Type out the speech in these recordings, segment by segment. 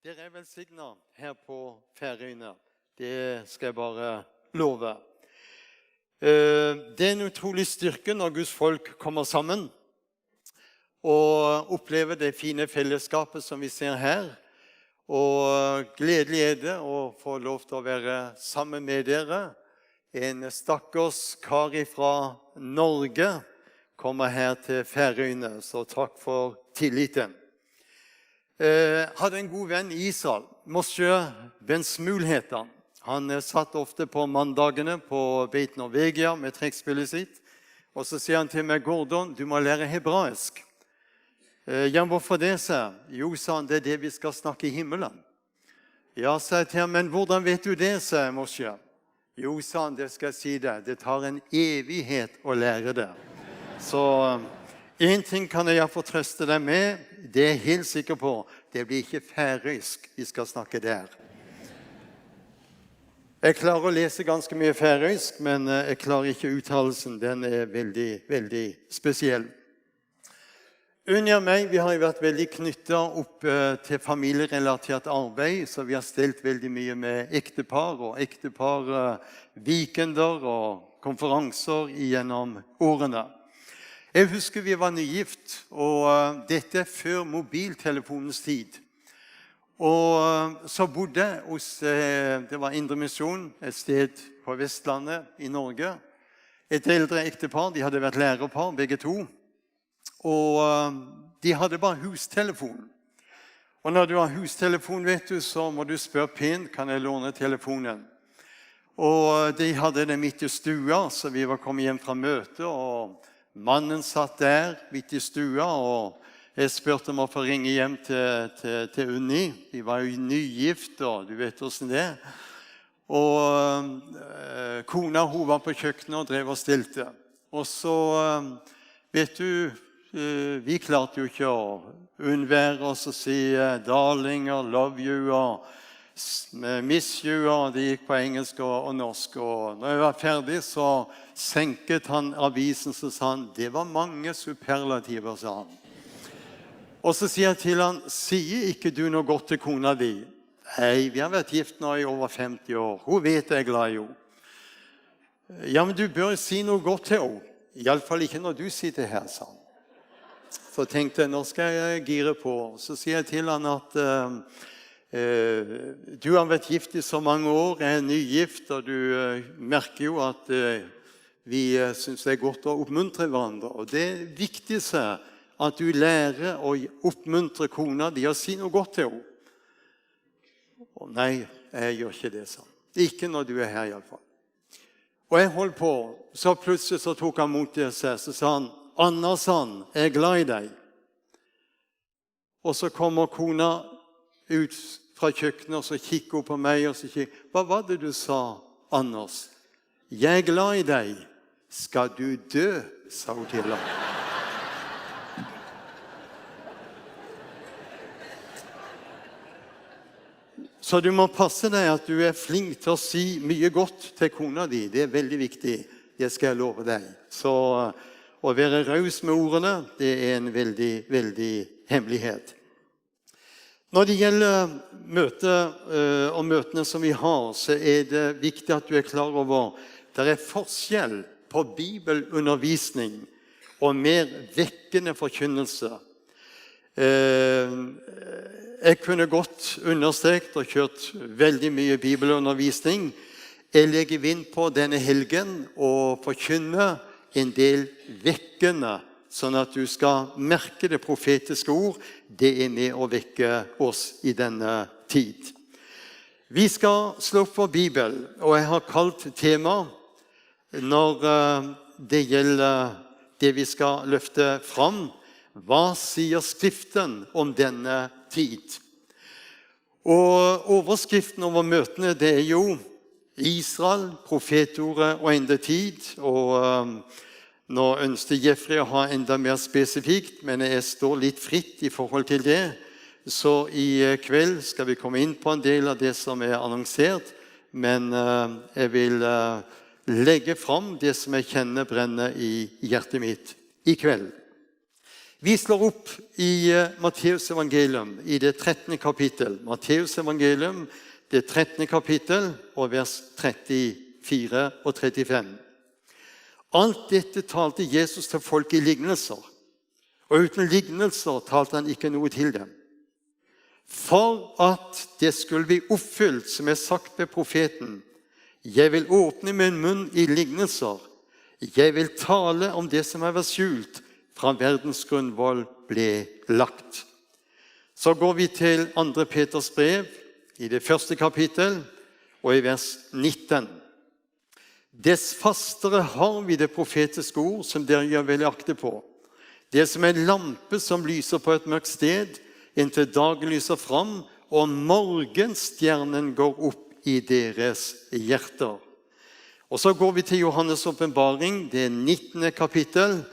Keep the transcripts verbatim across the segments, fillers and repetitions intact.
Dere er velsigna her på Færøyene. Det skal jeg bare love. Eh, Det er en utrolig styrke når Guds folk kommer sammen og opplever det fine fellesskapet som vi ser her. Og gledelig er det å få lov til å være sammen med dere. En stakkars kar fra Norge kommer her til Færøyene, så takk for tilliten. Eh, hadde en god venn i Israel. Moshe Ben Smul het han. Han eh, satt ofte på mandagene på Beit Norvegia med trekkspillet sitt. Og så sier han til meg: «Gordon, du må lære hebraisk.» Eh, «Ja, hvorfor det?» sa jeg. «Jo», sa han, «det er det vi skal snakke i himmelen.» «Ja», sa jeg til ham, «men hvordan vet du det?» sa Moshe. «Jo», sa han, «det skal jeg si deg, det tar en evighet å lære det.» Så eh, en ting kan jeg iallfall trøste deg med, det er jeg helt sikker på, det blir ikke færøysk vi skal snakke der. Jeg klarer å lese ganske mye færøysk, men eh, jeg klarer ikke uttalelsen. Den er veldig, veldig spesiell. Unni og meg, vi har jo vært veldig knyttet opp eh, til familierelatert arbeid, så vi har stelt veldig mye med ektepar og ektepar eh, weekender og konferanser gjennom årene. Jeg husker vi var nygift, og eh, dette er før mobiltelefonens tid. Og eh, så bodde hos, eh, det var Indre Misjon, et sted på Vestlandet i Norge. Et eldre ektepar, de hadde vært lærerpar begge to. Og eh, de hadde bare hustelefon. Og når du har hustelefon, vet du, så må du spørre pent: «Kan jeg låne telefonen?» Og de hadde det midt i stua, så vi var kommet hjem fra møte, og mannen satt der midt i stua, og jeg spurte om å få ringe hjem til, til, til Unni. Vi var jo nygift, og du vet hvordan det er. Og eh, kona, hun var på kjøkkenet og drev og stelte. Og så, eh, vet du, eh, vi klarte jo ikke å unnvære oss å si eh, «darling» og «love you» og s- eh, «miss you», og det gikk på engelsk og, og norsk. Og når jeg var ferdig, så senket han avisen, så sa han: «Det var mange superlativer», sa han. Og så sier jeg til han: «Sier ikke du noe godt til kona di?» «Nei, vi har vært gift nå i over femti år. Hun vet jeg er glad i henne.» «Ja, men du bør si noe godt til henne. Iallfall ikke når du sitter her», sa han. Så tenkte jeg, nå skal jeg gire på. Så sier jeg til han at eh, eh, du har vært gift i så mange år, jeg er nygift, og du eh, merker jo at eh, vi eh, syns det er godt å oppmuntre hverandre. Og det viktigste er at du lærer å oppmuntre kona di og si noe godt til henne. «Å nei, jeg gjør ikke det», sa han. «Ikke når du er her, iallfall.» Og jeg holdt på, så plutselig så tok han mot i seg, så sa han: «Anders, sa han, jeg er glad i deg.» Og så kommer kona ut fra kjøkkenet, og så kikker hun på meg, og så sier: «Hva var det du sa, Anders?» «Jeg er glad i deg. Skal du dø?» sa hun til ham. Så du må passe deg at du er flink til å si mye godt til kona di. Det er veldig viktig. Det skal jeg love deg. Så eh, å være raus med ordene, det er en veldig, veldig hemmelighet. Når det gjelder møte eh, og møtene som vi har, så er det viktig at du er klar over det er forskjell på bibelundervisning og mer vekkende forkynnelse. Eh, Jeg kunne godt understrekt og kjørt veldig mye bibelundervisning. Jeg legger vind på denne helgen å forkynne en del vekkende, sånn at du skal merke det profetiske ord. Det er med å vekke oss i denne tid. Vi skal slå opp vår bibel, og jeg har kalt tema når eh, det gjelder det vi skal løfte fram. Hva sier Skriften om denne tid? Og overskriften over møtene, det er jo Israel, profetordet og endetid. Og eh, nå ønsket Jeffrey å ha enda mer spesifikt, men jeg står litt fritt i forhold til det. Så i eh, kveld skal vi komme inn på en del av det som er annonsert, men eh, jeg vil eh, legge fram det som jeg kjenner brenner i hjertet mitt i kveld. Vi slår opp i eh, Matteus evangelium, i det trettende kapittel. Matteus evangelium, det trettende kapittel, og vers trettifire og trettifem. Alt dette talte Jesus til folk i lignelser, og uten lignelser talte han ikke noe til dem. For at det skulle bli oppfylt, som er sagt ved profeten: «Jeg vil åpne min munn i lignelser. Jeg vil tale om det som har vært skjult fra verdens grunnvoll ble lagt.» Så går vi til andre Peters brev, i det første kapittel, og i vers nitten. Dess fastere har vi det profetiske ord, som dere gjør veldig akte på. Det som en lampe som lyser på et mørkt sted, inntil dagen lyser fram, og morgenstjernen går opp i deres hjerter. Og så går vi til Johannes' åpenbaring, det nittende kapittel,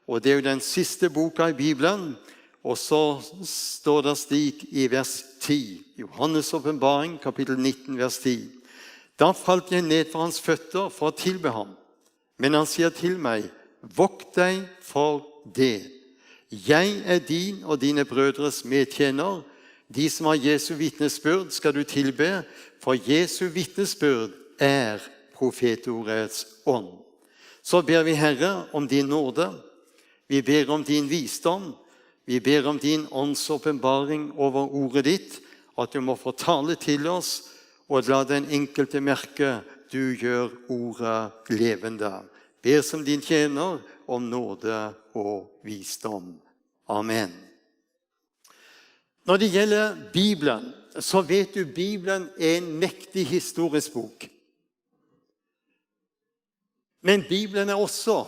og det er jo den siste boka i Bibelen. Og så står det slik i vers ti, Johannes' åpenbaring, kapittel nitten, vers ti: «Da falt jeg ned for hans føtter for å tilbe ham. Men han sier til meg: Vokt deg for det. Jeg er din og dine brødres medtjener. De som har Jesu vitnesbyrd, skal du tilbe, for Jesu vitnesbyrd er profetordets ånd.» Så ber vi, Herre, om din nåde. Vi ber om din visdom. Vi ber om din åndsåpenbaring over ordet ditt, at du må få tale til oss, og la den enkelte merke du gjør ordet levende. Ber som din tjener om nåde og visdom. Amen. Når det gjelder Bibelen, så vet du, Bibelen er en mektig historisk bok. Men Bibelen er også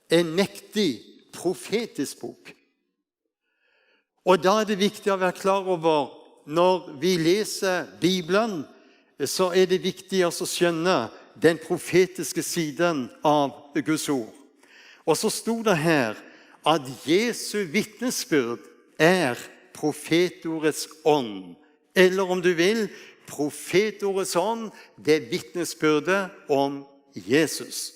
en mektig profetisk bok. Og da er det viktig å være klar over, når vi leser Bibelen, så er det viktig også å skjønne den profetiske siden av Guds ord. Og så sto det her at Jesu vitnesbyrd er profetordets ånd. Eller om du vil, profetordets ånd, det vitnesbyrdet om Jesus.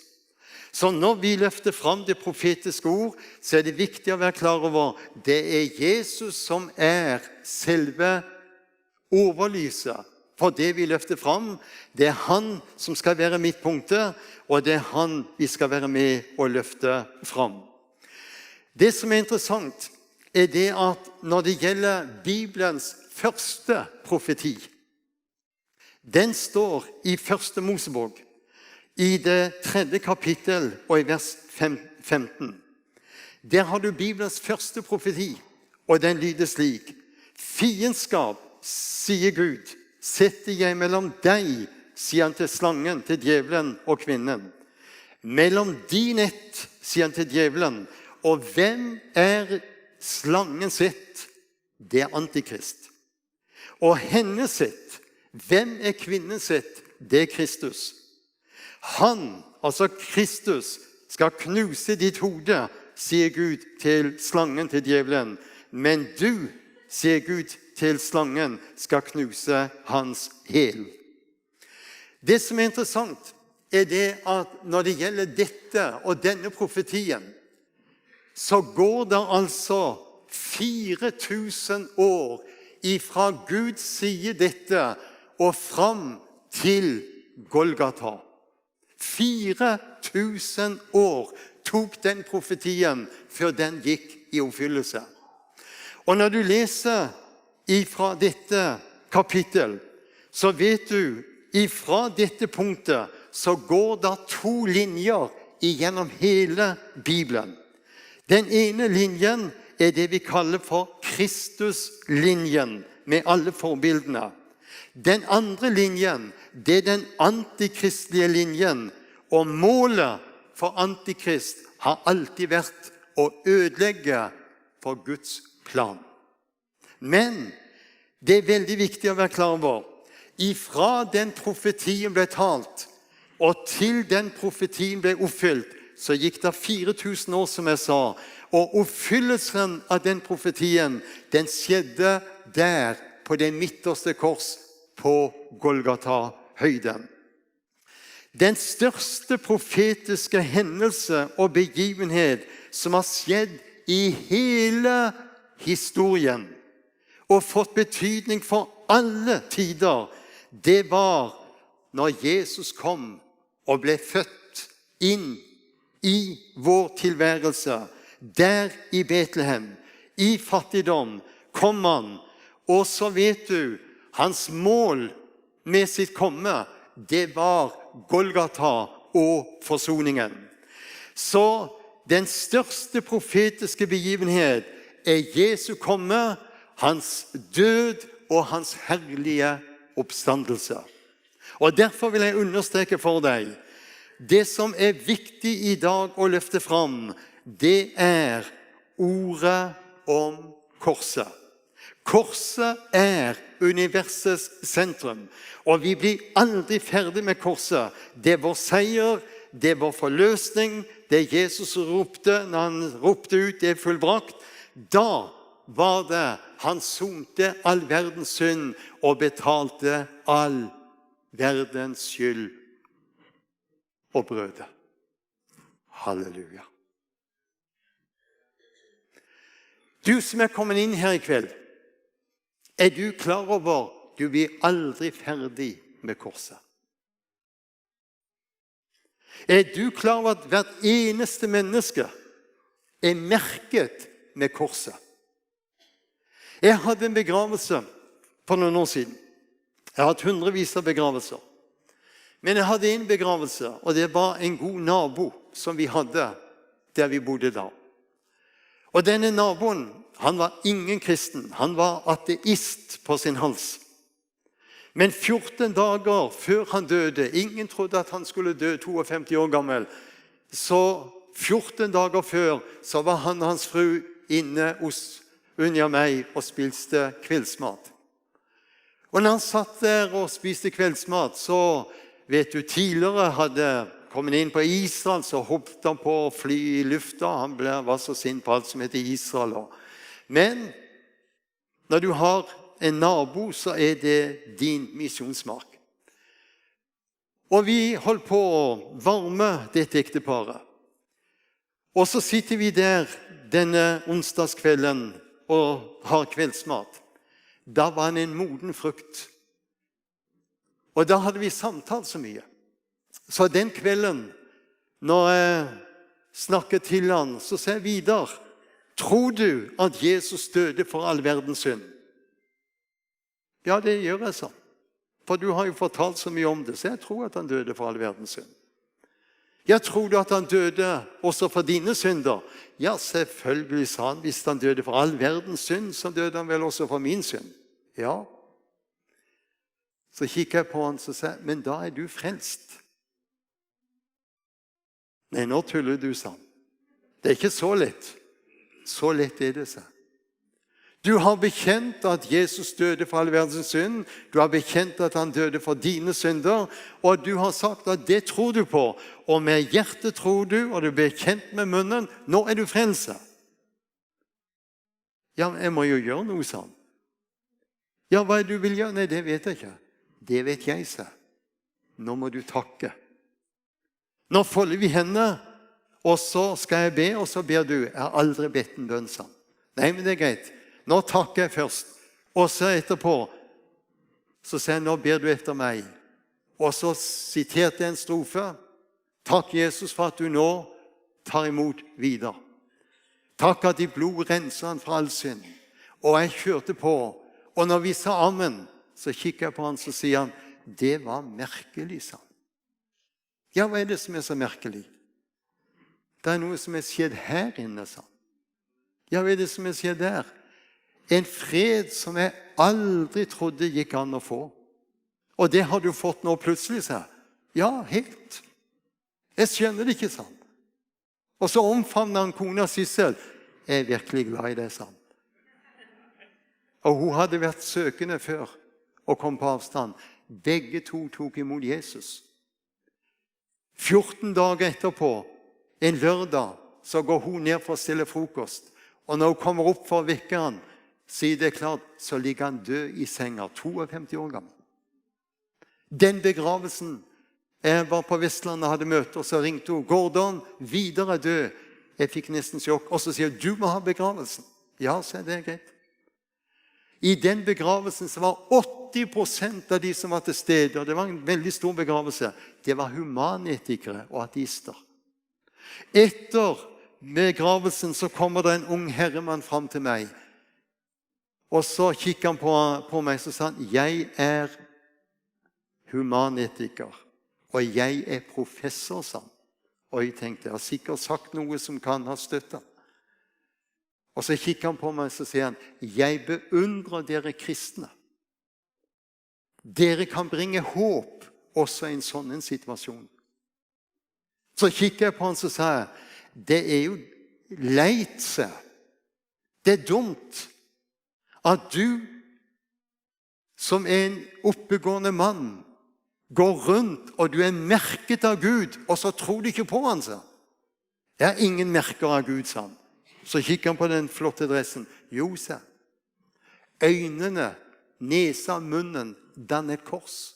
Så når vi løfter fram det profetiske ord, så er det viktig å være klar over, det er Jesus som er selve ordlyset for det vi løfter fram. Det er han som skal være midtpunktet, og det er han vi skal være med og løfte fram. Det som er interessant, er det at når det gjelder Bibelens første profeti, den står i første Mosebok, i det tredje kapittel og i vers fem, femten. Der har du Bibelens første profeti, og den lyder slik: «Fiendskap, sier Gud, setter jeg mellom deg», sier han til slangen, til djevelen og kvinnen. «Mellom din ett», sier han til djevelen, og hvem er slangens ett? Det er Antikrist. Og hennes ett, hvem er kvinnens ett? Det er Kristus. Han, altså Kristus, skal knuse ditt hode, sier Gud til slangen, til djevelen. Men du, sier Gud til slangen, skal knuse hans hæl. Det som er interessant, er det at når det gjelder dette og denne profetien, så går det altså fire tusen år ifra Gud sier dette og fram til Golgata. Fire tusen år tok den profetien før den gikk i oppfyllelse. Og når du leser ifra dette kapittel, så vet du, ifra dette punktet, så går det to linjer igjennom hele Bibelen. Den ene linjen er det vi kaller for Kristuslinjen, med alle forbildene. Den andre linjen, det er den antikristelige linjen, og målet for antikrist har alltid vært å ødelegge for Guds plan. Men det er veldig viktig å være klar over, ifra den profetien ble talt, og til den profetien ble oppfylt, så gikk det fire tusen år, som jeg sa, og oppfyllelsen av den profetien, den skjedde der på det midterste kors på Golgata-høyden. Den største profetiske hendelse og begivenhet som har skjedd i hele historien og fått betydning for alle tider, det var når Jesus kom og ble født inn i vår tilværelse. Der i Betlehem, i fattigdom, kom han. Og så vet du, hans mål med sitt komme, det var Golgata og forsoningen. Så den største profetiske begivenhet er Jesu komme, hans død og hans herlige oppstandelse. Og derfor vil jeg understreke for deg, det som er viktig i dag å løfte fram, det er ordet om korset. Korset er universets sentrum, og vi blir aldri ferdig med korset. Det er vår seier, det er vår forløsning, det Jesus ropte når han ropte ut: «Det er fullbrakt». Da var det han sonte all verdens synd og betalte all verdens skyld og brøde. Halleluja. Du som er kommet inn her i kveld, er du klar over du blir aldri ferdig med korset? Er du klar over at hvert eneste menneske er merket med korset? Jeg hadde en begravelse for noen år siden. Jeg har hatt hundrevis av begravelser. Men jeg hadde en begravelse, og det var en god nabo som vi hadde der vi bodde da. Og denne naboen, han var ingen kristen. Han var ateist på sin hals. Men fjorten dager før han døde, ingen trodde at han skulle dø toogfemti år gammel, så fjorten dager før, så var han og hans fru inne hos, under meg og spiste kveldsmat. Og når han satt der og spiste kveldsmat, så vet du, tidligere hadde kommet inn på Israel, så hoppet han på å fly i lufta. Han ble, var så sint på alt som heter Israel. Og, men når du har en nabo, så er det din misjonsmark. Og vi holdt på å varme dette ekteparet. Og så sitter vi der denne onsdagskvelden og har kveldsmat. Da var han en moden frukt. Og da hadde vi samtalt så mye. Så den kvelden, når jeg snakker til han, så sier jeg: «Vidar, tror du at Jesus døde for all verdens synd?» «Ja, det gjør jeg», sa han. «For du har jo fortalt så mye om det, så jeg tror at han døde for all verdens synd.» «Ja, tror du at han døde også for dine synder?» «Ja, selvfølgelig», sa han. «Hvis han døde for all verdens synd, så døde han vel også for min synd.» «Ja.» Så kikker jeg på han, så sier jeg: «Men da er du frelst.» «Nei, nå tuller du», sa han. «Det er ikke så lett.» «Så lett er det», sa han. «Du har bekjent at Jesus døde for all verdens synd. Du har bekjent at han døde for dine synder. Og du har sagt at det tror du på. Og med hjertet tror du, og du blir kjent med munnen. Nå er du frelst.» «Ja, men jeg må jo gjøre noe», sa han. «Ja, hva er det du vil gjøre?» «Nei, det vet jeg ikke.» «Det vet jeg», sa han. «Nå må du takke.» Nå folder vi hendene, og så skal jeg be, og så ber du. Jeg har aldri bedt en bønn, sa han. Nei, men det er greit. Nå takker jeg først. Og så etterpå, så sier jeg: «Nå ber du etter meg.» Og så siterte jeg en strofe. Takk, Jesus, for at du nå tar imot videre. Takk at ditt blod renser han fra all synd. Og jeg kjørte på. Og når vi sa amen, så kikker jeg på han, så sier han: «Det var merkelig», sa han. Ja, hva er det som er så merkelig? Det er noe som er skjedd her inne, sa han. Ja, hva er det som er skjedd der? En fred som jeg aldri trodde gikk an å få. Og det har du fått nå plutselig, sa jeg. Ja, helt. Jeg skjønner det ikke, sa han. Og så omfavner han kona Sissel. Jeg er virkelig glad i deg, sa han. Og hun hadde vært søkende før og kom på avstand. Begge to tok imot Jesus. Fjorten dager etterpå, en lørdag, så går hun ned for å stille frokost. Og når hun kommer opp for å vekke han, sier det klart, så ligger han død i senga, toogfemti år gammel. Den begravelsen, jeg var på Vestlandet og hadde møte, og så ringte hun: «Gordon, Vidar er død.» Jeg fikk nesten sjokk. Og så sier hun: «Du må ha begravelsen.» «Ja», sa jeg, «det er greit.» I den begravelsen så var åtti prosent av de som var til stede, og det var en veldig stor begravelse, det var humanetikere og ateister. Etter begravelsen så kommer det en ung herremann fram til meg, og så kikker han på, på meg, så sa han: «Jeg er humanetiker, og jeg er professor», sa han. Og jeg tenkte: «Jeg har sikkert sagt noe som kan ha støtt ham.» Og så kikker han på meg, så sier han: «Jeg beundrer dere kristne. Dere kan bringe håp også i en sånn en situasjon.» Så kikker jeg på han, så sa jeg: «Det er jo leit, sa jeg. Det er dumt at du, som er en oppegående mann, går rundt, og du er merket av Gud, og så tror du ikke på han», sa han. «Jeg har ingen merker av Gud», sa han. Så kikker han på den flotte dressen. «Jo», sa han. «Øynene, nesa, munnen danner et kors.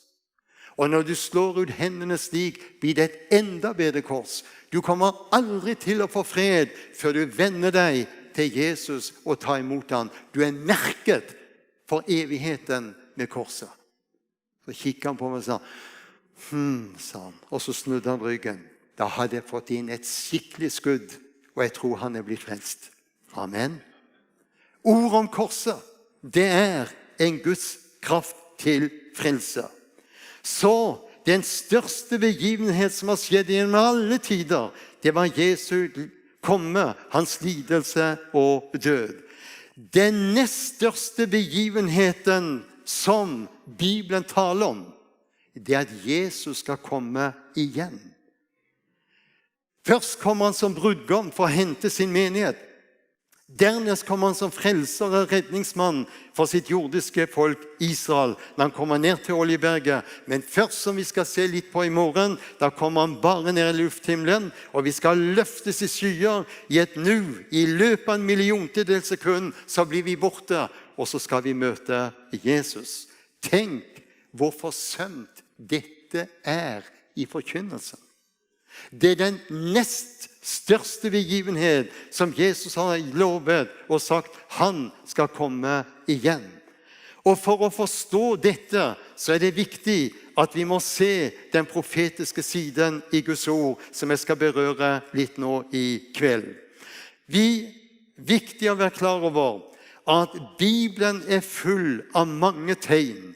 Og når du slår ut hendene slik, blir det et enda bedre kors. Du kommer aldri til å få fred før du vender deg til Jesus og tar imot han. Du er merket for evigheten med korset.» Så kikker han på meg og sa: «Hm», sa han, og så snudde han ryggen. Da hadde jeg fått inn et skikkelig skudd, og jeg tror han er blitt frelst. Amen. Ord om korset, det er en Guds kraft til frelse. Så den største begivenhet som har skjedd gjennom alle tider, det var Jesu komme, hans lidelse og død. Den nest største begivenheten som Bibelen taler om, det er at Jesus skal komme igjen. Først kommer han som brudgom for å hente sin menighet. Dernest kommer han som frelser og redningsmann for sitt jordiske folk Israel, når han kommer ned til Oljeberget. Men først, som vi skal se litt på i morgen, da kommer han bare ned i lufthimmelen, og vi skal løftes i skyer i et nu. I løpet av en milliontedel sekund så blir vi borte, og så skal vi møte Jesus. Tenk hvor forsømt dette er i forkynnelsen. Det er den nest største begivenhet som Jesus har lovet og sagt han skal komme igjen. Og for å forstå dette, så er det viktig at vi må se den profetiske siden i Guds ord, som jeg skal berøre litt nå i kveld. Vi, viktig å være klar over at Bibelen er full av mange tegn.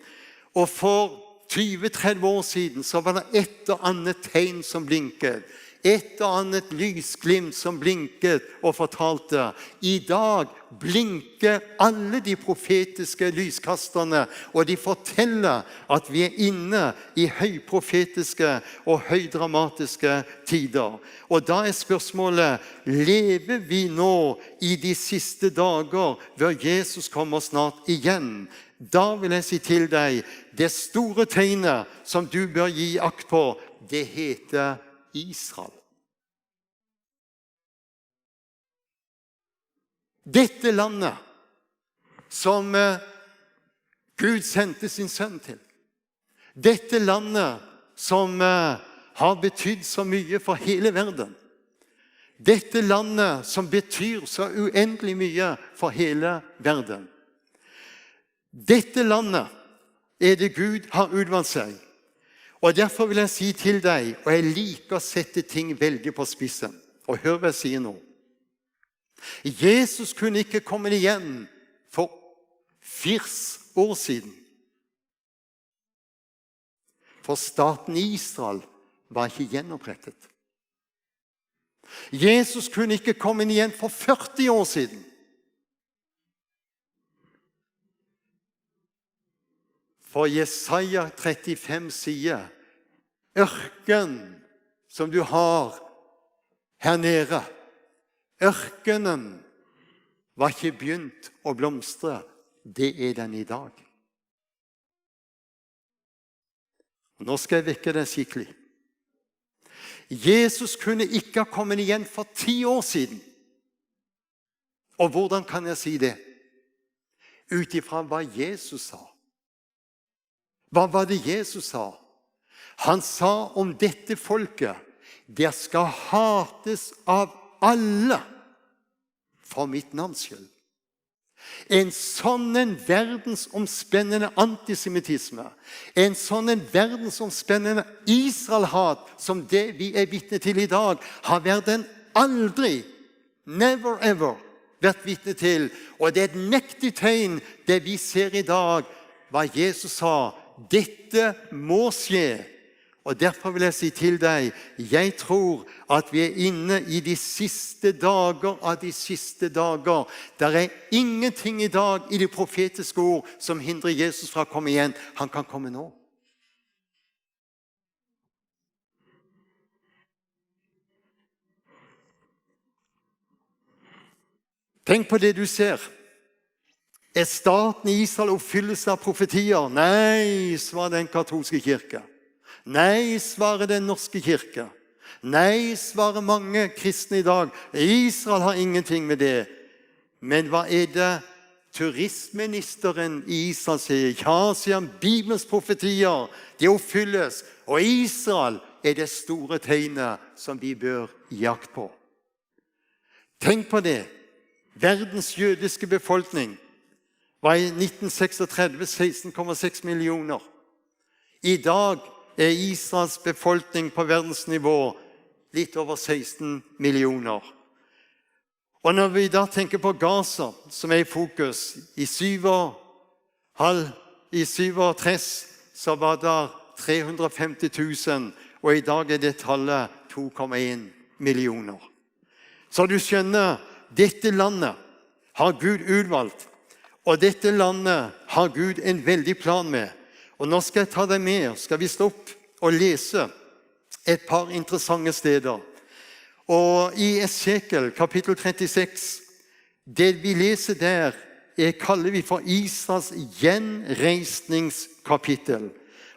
Og for tyve tredve år siden så var det et og annet tegn som blinket. Et og annet lysglimt som blinket og fortalte. I dag blinker alle de profetiske lyskasterne, og de forteller at vi er inne i høyprofetiske og høydramatiske tider. Og da er spørsmålet: lever vi nå i de siste dager, før Jesus kommer snart igjen? Da vil jeg si til deg: det store tegnet som du bør gi akt på, det heter Israel. Dette landet som, eh, Gud sendte sin sønn til. Dette landet som, eh, har betydd så mye for hele verden. Dette landet som betyr så uendelig mye for hele verden. Dette landet er det Gud har utvalgt seg. Og derfor vil jeg si til deg, og jeg liker å sette ting veldig på spissen, og hør hva jeg sier nå. Jesus kunne ikke komme igjen for firs år siden. For staten Israel var ikke gjenopprettet. Jesus kunne ikke komme igjen for førti år siden. For Jesaja trettifem sier: «Ørken som du har her nede, ørkenen var ikke begynt å blomstre, det er den i dag.» Og nå skal jeg vekke deg skikkelig. Jesus kunne ikke ha kommet igjen for ti år siden. Og hvordan kan jeg si det? Ut ifra hva Jesus sa. Hva var det Jesus sa? Han sa om dette folket: «Det skal hates av alle for mitt navns skyld. En sånn en verdensomspennende antisemittisme, en sånn en verdensomspennende Israel-hat som det vi er vitne til i dag, har verden aldri, never ever, vært vitne til. Og det er et mektig tegn, det vi ser i dag, hva Jesus sa: «Dette må skje.» Og derfor vil jeg si til deg, jeg tror at vi er inne i de siste dager av de siste dager. Der er ingenting i dag i det profetiske ord som hindrer Jesus fra å komme igjen. Han kan komme nå. Tenk på det du ser. Er staten i Israel oppfyllelse av profetier? Nei, svarer den katolske kirke. Nei, svarer den norske kirke. Nei, svarer mange kristne i dag. Israel har ingenting med det. Men hva er det turistministeren i Israel sier? Ja, sier han, Bibelens profetier, de oppfylles. Og Israel er det store tegnet som vi bør gi akt på. Tenk på det. Verdens jødiske befolkning var i nitten seksogtredve seksten komma seks millioner. I dag er Israels befolkning på verdensnivå litt over seksten millioner. Og når vi da tenker på Gaza, som er i fokus, i syv og halv, i syv og tres, så var det trehundre og femti tusen, og i dag er det tallet to komma en millioner. Så du skjønner, dette landet har Gud utvalgt, og dette landet har Gud en veldig plan med. Og nå skal jeg ta deg med, skal vi stoppe og lese et par interessante steder. Og i Esekiel kapittel trettiseks, det vi leser der, er, kaller vi for Israels gjenreisningskapittel.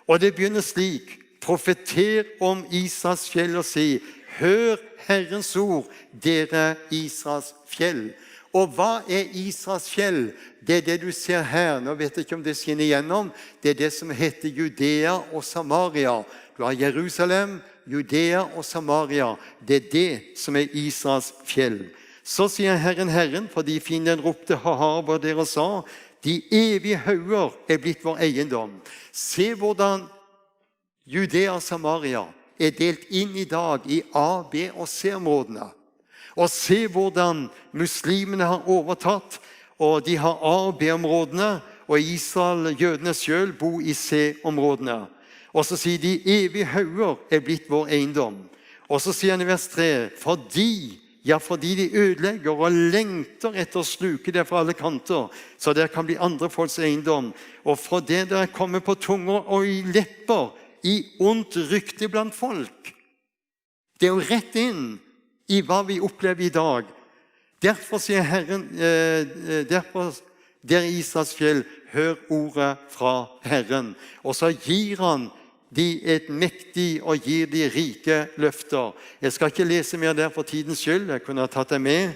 Og det begynner slik: «Profeter om Israels fjell og si: Hør Herrens ord, dere Israels fjell.» Og hva er Israels fjell? Det er det du ser her. Nå vet jeg ikke om det skinner igjennom. Det er det som heter Judea og Samaria. Du har Jerusalem, Judea og Samaria. Det er det som er Israels fjell. Så sier Herren, Herren, fordi fienden ropte: «Haha», hva dere sa, «de evige hauger er blitt vår eiendom.» Se hvordan Judea og Samaria er delt inn i dag i A, B og C-områdene. Og se hvordan muslimene har overtatt, og de har A- og B-områdene, og Israel, jødene selv, bor i C-områdene. Og så sier de: «Evige hauger er blitt vår eiendom.» Og så sier han i vers tre: «Fordi, ja, fordi de ødelegger og lengter etter å sluke det fra alle kanter, så det kan bli andre folks eiendom. Og fordi dere kommer på tunger og i lepper, i ondt rykte blant folk.» Det er jo rett inn i hva vi opplever i dag. Derfor sier Herren, eh, eh, derfor, dere Israels fjell, hør ordet fra Herren. Og så gir han de et mektig og gir de rike løfter. Jeg skal ikke lese mer der for tidens skyld. Jeg kunne ha tatt det med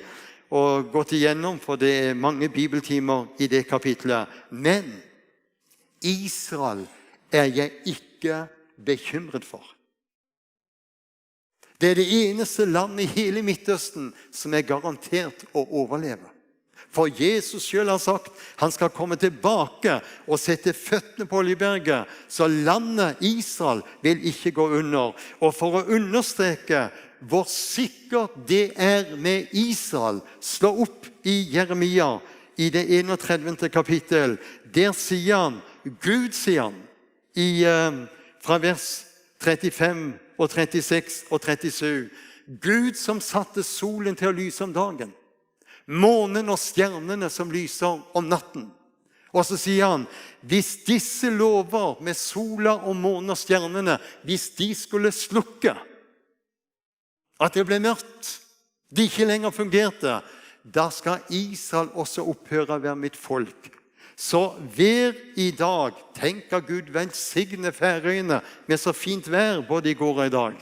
og gått igjennom, for det er mange bibeltimer i det kapitlet. Men Israel er jeg ikke bekymret for. Det er det eneste land i hele Midtøsten som er garantert å overleve. For Jesus selv har sagt han skal komme tilbake og sette føttene på Oljeberget, så landet Israel vil ikke gå under. Og for å understreke hvor sikkert det er med Israel, slå opp i Jeremia i det enogtredivte kapittel. Der sier han, Gud, sier han, i, eh, fra vers trettifem og trettiseks og trettisju. Gud som satte solen til å lyse om dagen, månen og stjernene som lyser om natten. Og så sier han, hvis disse lover med sola og månen og stjernene, hvis de skulle slukke, at det ble mørkt, de ikke lenger fungerte, da skal Israel også opphøre å være mitt folk. Så vær i dag, tenk at Gud velsigne Færøyene med så fint vær både i går og i dag.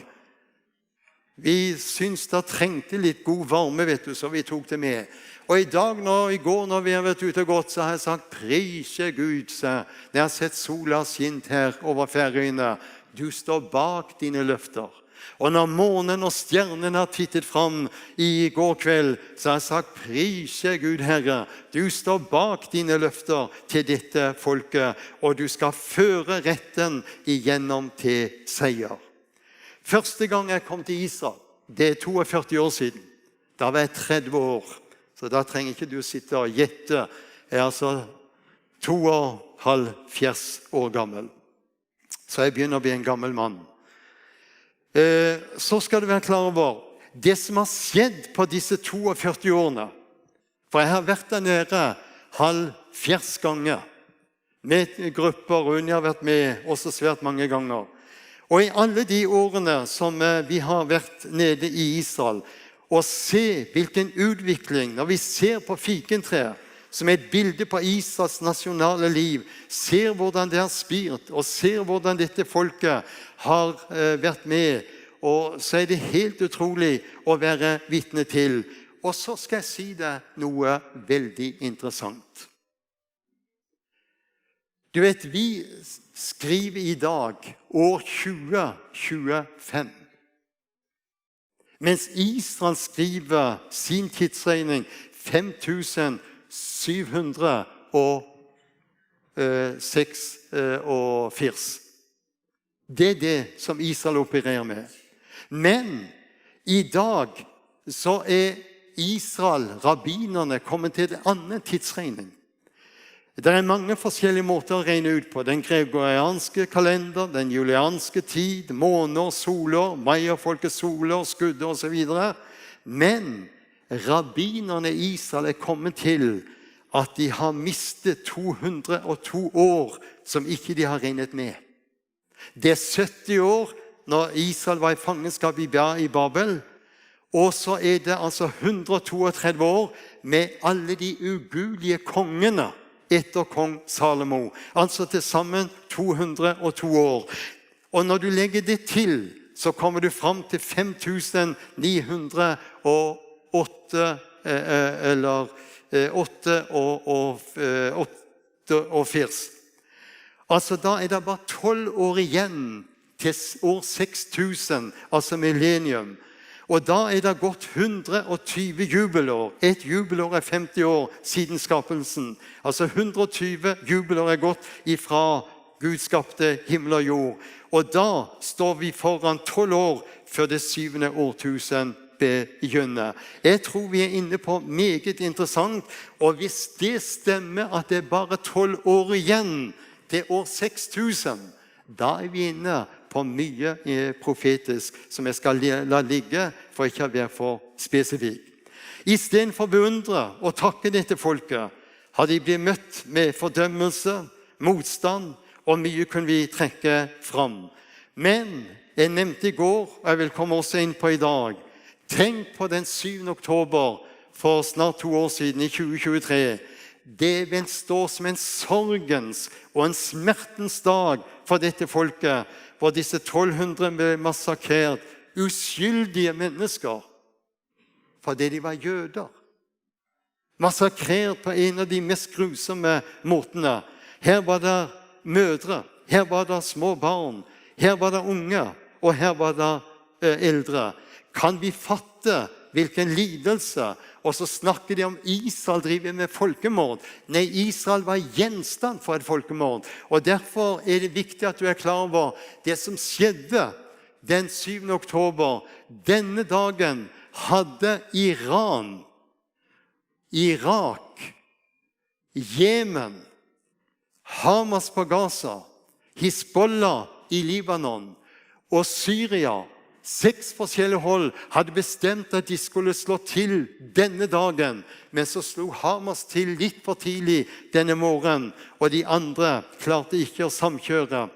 Vi syns det trengte litt god varme, vet du, så vi tok det med. Og i dag, når, i går når vi har vært ute og gått, så har jeg sagt: «Prise Gud», så når jeg har sett sola skint her over Færøyene. Du står bak dine løfter. Og når månen og stjernene har tittet fram i går kveld, så har jeg sagt: «Pris jeg Gud, Herre, du står bak dine løfter til dette folket, og du skal føre retten igjennom til seier.» Første gang jeg kom til Israel, det er toogfyrti år siden. Da var jeg tredve år, så da trenger ikke du sitte og gjette. Jeg er altså tooghalvfjerds år gammel. Så jeg begynner å bli en gammel mann. Eh, så skal du være klar over det som har skjedd på disse toogfyrti årene. For jeg har vært der nede halvfjerds ganger med grupper, og Unni har vært med også svært mange ganger. Og i alle de årene som, eh, vi har vært nede i Israel, og se hvilken utvikling, når vi ser på fikentreet, som er et bilde på Israels nasjonale liv, ser hvordan det har spirt, og ser hvordan dette folket har, eh, vært med, og så er det helt utrolig å være vitne til. Og så skal jeg si deg noe veldig interessant. Du vet, vi skriver i dag år tjue tjuefem, mens Israel skriver sin tidsregning fem tusen syv hundre og seks og firs. Det er det som Israel opererer med. Men i dag så er Israel, rabbinerne, kommet til en annen tidsregning. Det er mange forskjellige måter å regne ut på. Den gregorianske kalender, den julianske tid, måneder, soler, mayafolkets soler, skudder og så videre. Men rabbinerne i Israel er kommet til at de har mistet to hundre og to år som ikke de har regnet med. Det er sytti år når Israel var i fangenskap i Ba-, i Babel. Og så er det altså hundre og toogtredve år med alle de ugudelige kongene etter kong Salomo. Altså til sammen to hundre og to år. Og når du legger det til, så kommer du fram til fem tusen ni hundre og åtte, eh, eh, eller, eh, åtte og, og, eh, åtte og firs. Altså, da er det bare tolv år igjen til s-, år seks tusen, altså millennium. Og da er det gått hundre og tyve jubelår. Et jubelår er femti år siden skapelsen. Altså hundre og tyve jubelår er gått ifra Gud skapte himmel og jord. Og da står vi foran tolv år før det syvende årtusen begynner. Jeg tror vi er inne på meget interessant, og hvis det stemmer at det er bare tolv år igjen til år seks tusen, da er vi inne på mye, eh, profetisk som jeg skal li-, la ligge for ikke å være for spesifikk. Istedenfor å beundre og takke dette folket, har de blitt møtt med fordømmelse, motstand, og mye kunne vi trekke fram. Men jeg nevnte i går, og jeg vil komme også inn på i dag, tenk på den syvende oktober for snart to år siden, i tjue tjuetre. Det vil stå som en sorgens og en smertens dag for dette folket, hvor disse tolv hundre ble massakrert, uskyldige mennesker, fordi de var jøder. Massakrert på en av de mest grusomme måtene. Her var det mødre, her var det små barn, her var det unge, og her var det, eh, eldre. Kan vi fatte hvilken lidelse? Og så snakker de om Israel driver med folkemord. Nei, Israel var gjenstand for et folkemord. Og derfor er det viktig at du er klar over det som skjedde den syvende oktober. Denne dagen hadde Iran, Irak, Jemen, Hamas på Gaza, Hizbollah i Libanon og Syria, seks forskjellige hold, hadde bestemt at de skulle slå til denne dagen, men så slo Hamas til litt for tidlig denne morgenen, og de andre klarte ikke å samkjøre.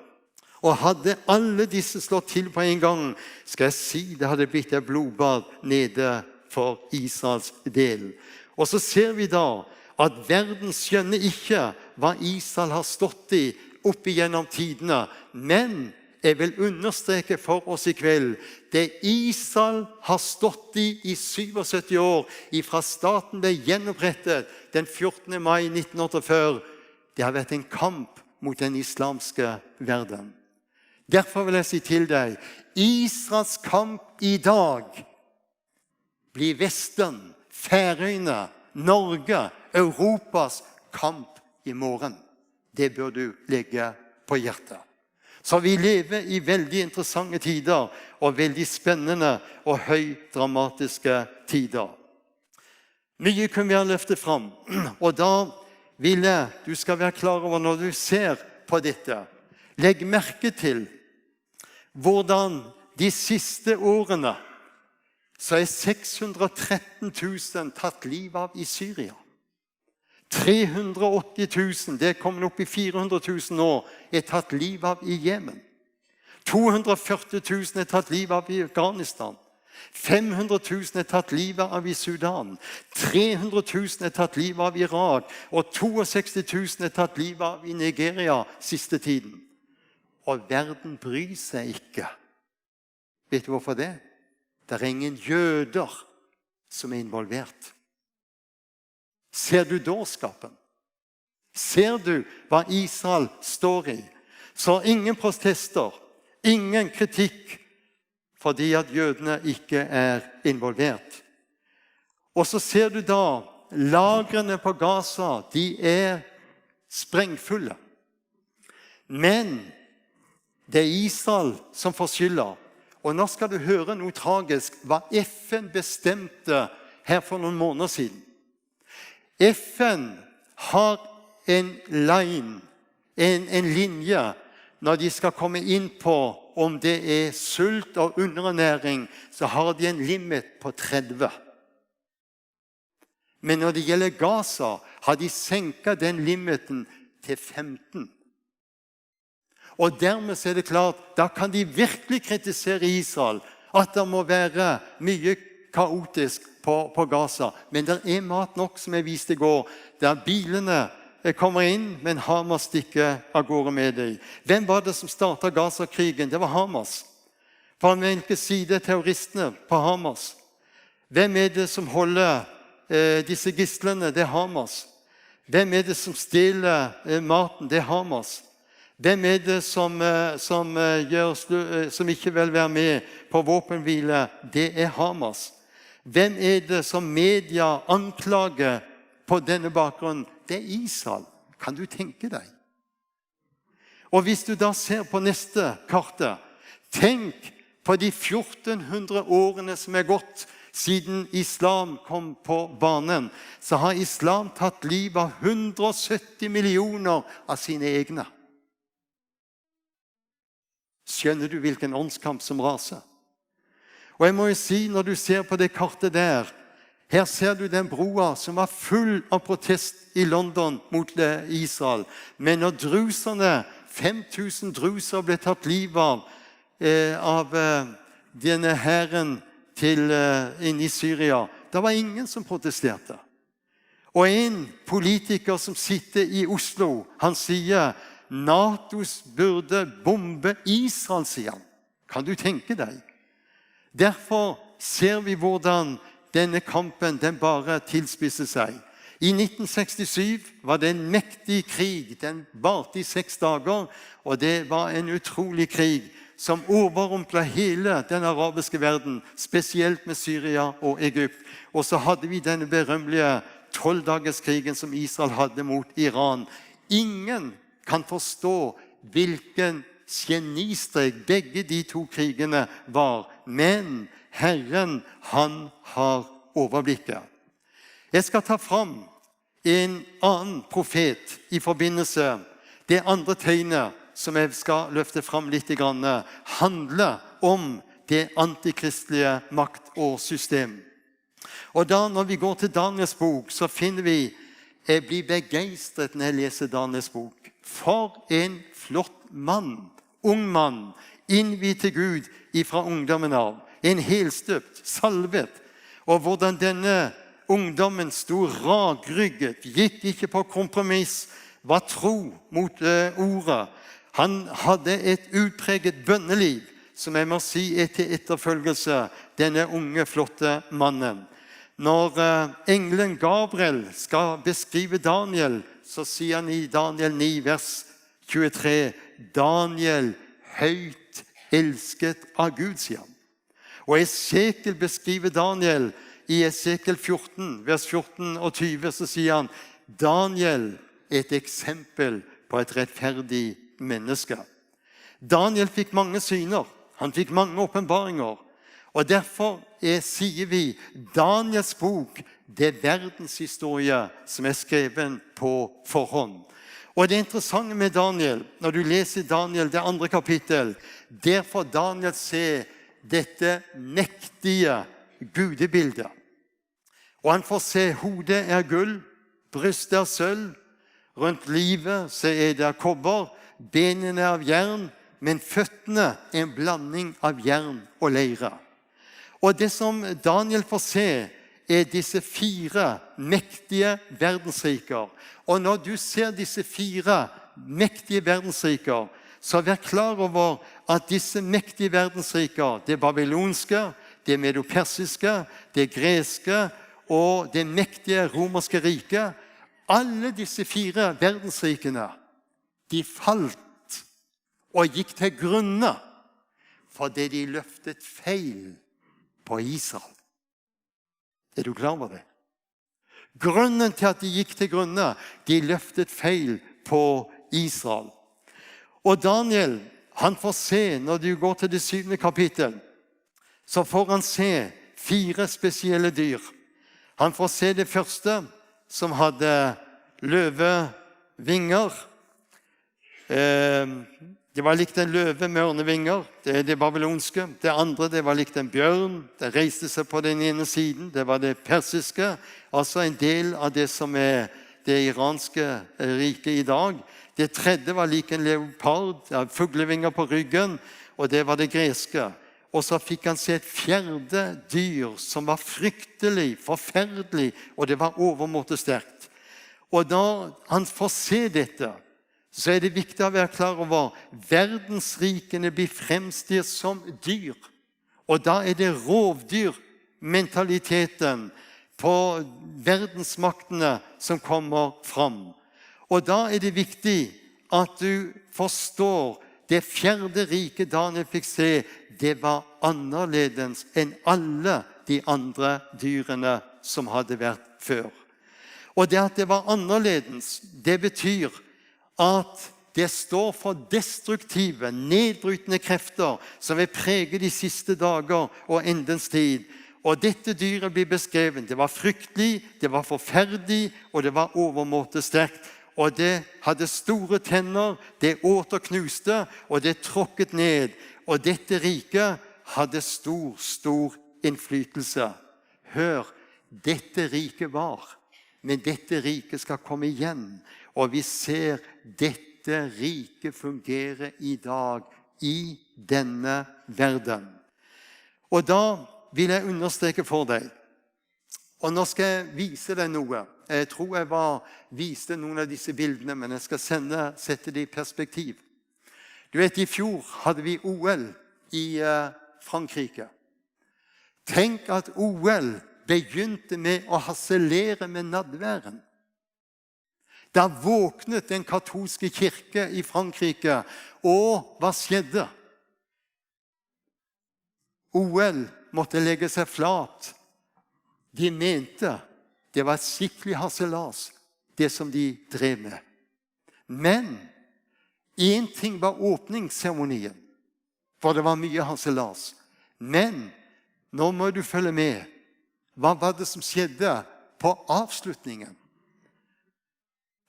Og hadde alle disse slått til på en gang, skal jeg si, det hadde blitt et blodbad nede for Israels del. Og så ser vi da at verden skjønner ikke hva Israel har stått i opp igjennom tidene, men jeg vil understreke for oss i kveld, det Israel har stått i i syvogsytti år, ifra staten ble gjenopprettet den fjortende mai nitten åttiåtte, det har vært en kamp mot den islamske verden. Derfor vil jeg si til deg, Israels kamp i dag blir Vesten, Færøyene, Norge, Europas kamp i morgen. Det bør du legge på hjertet. Så vi lever i veldig interessante tider, og veldig spennende og høydramatiske tider. Mye kunne vi ha løftet fram, og da vil jeg, du skal være klar over når du ser på dette, legg merke til hvordan de siste årene så er seks hundre og tretten tusen tatt liv av i Syria. Tre hundre og åtti tusen, det er kommet opp i fire hundre tusen nå, er tatt liv av i Jemen. To hundre og førti tusen er tatt liv av i Afghanistan. Fem hundre tusen er tatt livet av i Sudan. Tre hundre tusen er tatt livet av i Irak. Og to og seksti tusen er tatt livet av i Nigeria siste tiden. Og verden bryr seg ikke. Vet du hvorfor det? Det er ingen jøder som er involvert. Ser du dårskapen? Ser du hva Israel står i? Så ingen protester, ingen kritikk, fordi at jødene ikke er involvert. Og så ser du da, lagrene på Gaza, de er sprengfulle. Men det er Israel som får skylda. Og nå skal du høre noe tragisk, hva F N bestemte her for noen måneder siden. F N har en line, en, en linje, når de skal komme inn på om det er sult og underernæring, så har de en limit på tredve. Men når det gjelder Gaza, har de senket den limiten til femten. Og dermed så er det klart, da kan de virkelig kritisere Israel, at det må være mye kaotisk på, på Gaza. Men det er mat nok, som jeg viste i går, der bilene eh, kommer inn, men Hamas stikker av gårde med dem. Hvem var det som startet Gaza-krigen? Det var Hamas. På hvilken side er terroristene på Hamas? Hvem er det som holder eh, disse gislene? Det er Hamas. Hvem er det som stjeler eh, maten? Det er Hamas. Hvem er det som, eh, som, eh, gjør, slu- eh, som ikke vil være med på våpenhvile? Det er Hamas. Hvem er det som media anklager på denne bakgrunn? Det er Israel. Kan du tenke deg? Og hvis du da ser på neste kartet, tenk på de fjorten hundre årene som er gått siden islam kom på banen, så har islam tatt liv av hundre og sytti millioner av sine egne. Skjønner du hvilken åndskamp som raser? Og jeg må jo si, når du ser på det kartet der, her ser du den broa som var full av protest i London mot eh, Israel. Men når drusene, fem tusen druser ble tatt liv av, eh, av eh, denne hæren til eh, inn i Syria, det var ingen som protesterte. Og en politiker som sitter i Oslo, han sier: NATO burde bombe Israel, sier han. Kan du tenke deg? Derfor ser vi hvordan denne kampen, den bare tilspisser seg. I nitten sekstisju var det en mektig krig. Den varte i seks dager, og det var en utrolig krig som overrumpla hele den arabiske verden, spesielt med Syria og Egypt. Og så hadde vi denne berømmelige tolvdagerskrigen som Israel hadde mot Iran. Ingen kan forstå hvilken genistrek begge de to krigene var, men Herren, han har overblikket. Jeg skal ta fram en annen profet i forbindelse. Det andre tegnet som jeg skal løfte fram litt, grann, handler om det antikristelige makt og system. Og da, når vi går til Daniels bok, så finner vi, jeg blir begeistret når jeg leser Daniels bok. For en flott mann, ung mann, innviet til Gud ifra ungdommen av. En helstøpt, salvet. Og hvordan denne ungdommen sto rakrygget, gikk ikke på kompromiss, var tro mot eh, ordet. Han hadde et utpreget bønneliv, som jeg må si er til etterfølgelse, denne unge, flotte mannen. Når eh, engelen Gabriel skal beskrive Daniel, så sier han i Daniel ni vers tjuetre: Daniel høyt elsket av Gud, sier han. Og Esekiel beskriver Daniel i Esekiel fjorten, vers fjorten og tyve, så sier han: «Daniel er et eksempel på et rettferdig menneske.» Daniel fikk mange syner, han fikk mange åpenbaringer, og derfor er, sier vi, Daniels bok, det er verdenshistorie som er skreven på forhånd. Og det interessante med Daniel, når du leser Daniel, det andre kapittel, der får Daniel se dette mektige gudebildet. Og han får se: hodet er gull, brystet er sølv, rundt livet så er det kobber, benene er av jern, men føttene er en blanding av jern og leire. Og det som Daniel får se, er disse fire mektige verdensriker. Og når du ser disse fire mektige verdensriker, så vær klar over at disse mektige verdensriker, det babylonske, det medopersiske, det greske og det mektige romerske riket, alle disse fire verdensrikene, de falt og gikk til grunne fordi de løftet feil på Israel. Er du klar over det? Grunnen til at de gikk til grunne, de løftet feil på Israel. Og Daniel, han får se, når du går til det syvende kapittel, så får han se fire spesielle dyr. Han får se det første, som hadde løvevinger. Eh, det var likt en løve med ørnevinger, det er det babylonske. Det andre, det var likt en bjørn, det reiste seg på den ene siden, det var det persiske, altså en del av det som er det iranske, eh, riket i dag. Det tredje var lik en leopard, det har fuglevinger på ryggen, og det var det greske. Og så fikk han se et fjerde dyr som var fryktelig, forferdelig, og det var overmåte sterkt. Og når han får se dette, så er det viktig å være klar over, verdensrikene blir fremstilt som dyr. Og da er det rovdyrmentaliteten på verdensmaktene som kommer fram. Og da er det viktig at du forstår, det fjerde riket Daniel fikk se, det var annerledes enn alle de andre dyrene som hadde vært før. Og det at det var annerledes, det betyr at det står for destruktive, nedbrytende krefter som vil prege de siste dager og endens tid. Og dette dyret blir beskrevet. Det var fryktelig, det var forferdelig, og det var overmåte sterkt. Og det hadde store tenner, det åt og knuste, og det tråkket ned. Og dette riket hadde stor, stor innflytelse. Hør, dette riket var, men dette riket skal komme igjen. Og vi ser dette riket fungere i dag i denne verden. Og da vil jeg understreke for deg, og nå skal jeg vise deg noe. Jeg tror jeg var, viste noen av disse bildene, men jeg skal sende, sette det i perspektiv. Du vet, i fjor hadde vi O L i, eh, Frankrike. Tenk at O L begynte med å harselere med nadværen. Da våknet den katolske kirke i Frankrike, og hva skjedde? O L måtte legge seg flat. De mente det var et skikkelig harselas, det som de drev med. Men én ting var åpningsseremonien, for det var mye harselas. Men nå må du følge med. Hva var det som skjedde på avslutningen?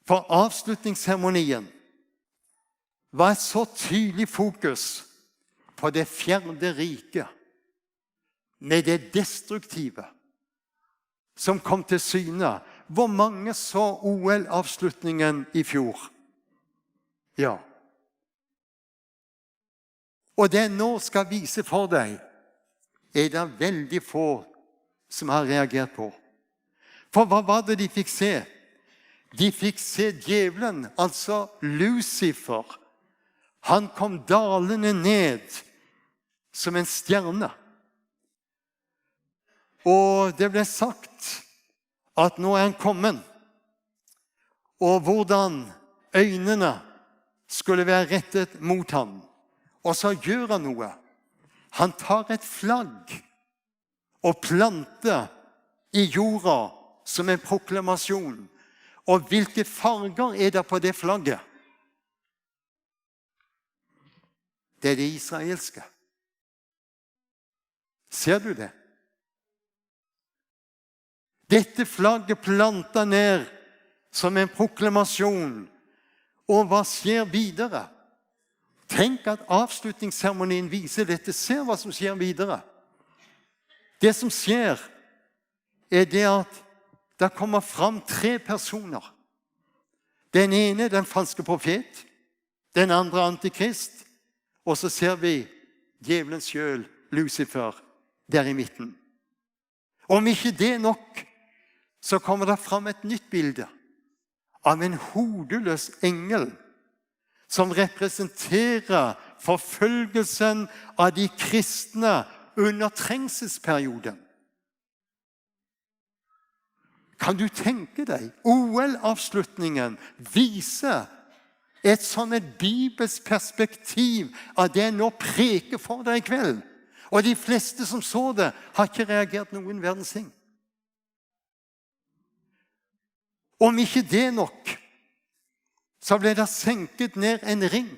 For avslutningsseremonien var et så tydelig fokus på det fjerde riket, med det destruktive, som kom til syne. Hvor mange så O L-avslutningen i fjor? Ja. Og det jeg nå skal vise for deg, er det veldig få som har reagert på. For hva var det de fikk se? De fikk se djevelen, altså Lucifer. Han kom dalende ned som en stjerne. Og det ble sagt at nå er han kommet, og hvordan øynene skulle være rettet mot ham, Og så gjør han noe. Han tar et flagg og planter i jorda som en proklamasjon. Og hvilke farger er det på det flagget? Det er det israelske. Ser du det? Dette flagget planta ned som en proklamasjon. Og hva skjer videre? Tenk at avslutningsseremonien viser dette. Se hva som skjer videre. Det som skjer, er det at det kommer fram tre personer. Den ene, den falske profet, den andre antikrist, og så ser vi djevelen selv, Lucifer, der i midten. Om ikke det er nok, så kommer det fram et nytt bilde av en hodeløs engel som representerer forfølgelsen av de kristne under trengselsperioden. Kan du tenke deg? O L-avslutningen viser et sånn et bibelsk perspektiv av det jeg nå preker for deg i kveld. Og de fleste som så det, har ikke reagert noen verdens ting. Om ikke det er nok, så ble det senket ned en ring.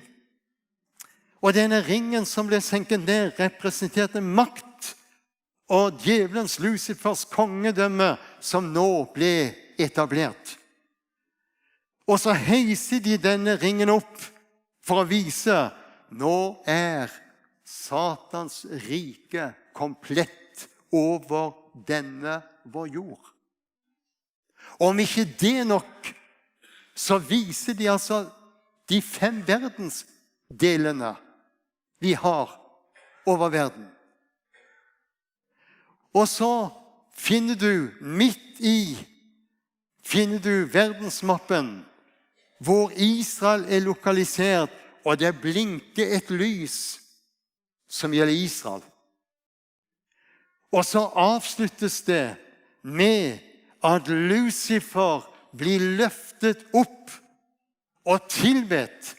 Og denne ringen som ble senket ned, representerte makt og djevelens, Lucifers, kongedømme, som nå ble etablert. Og så heiser de denne ringen opp for å vise: nå er Satans rike komplett over denne vår jord. Om ikke det er nok, så viser de altså de fem verdensdelene vi har over verden. Og så finner du midt i, finner du verdensmappen, hvor Israel er lokalisert, og det blinker et lys som gjelder Israel. Og så avsluttes det med at Lucifer blir løftet opp og tilbedt.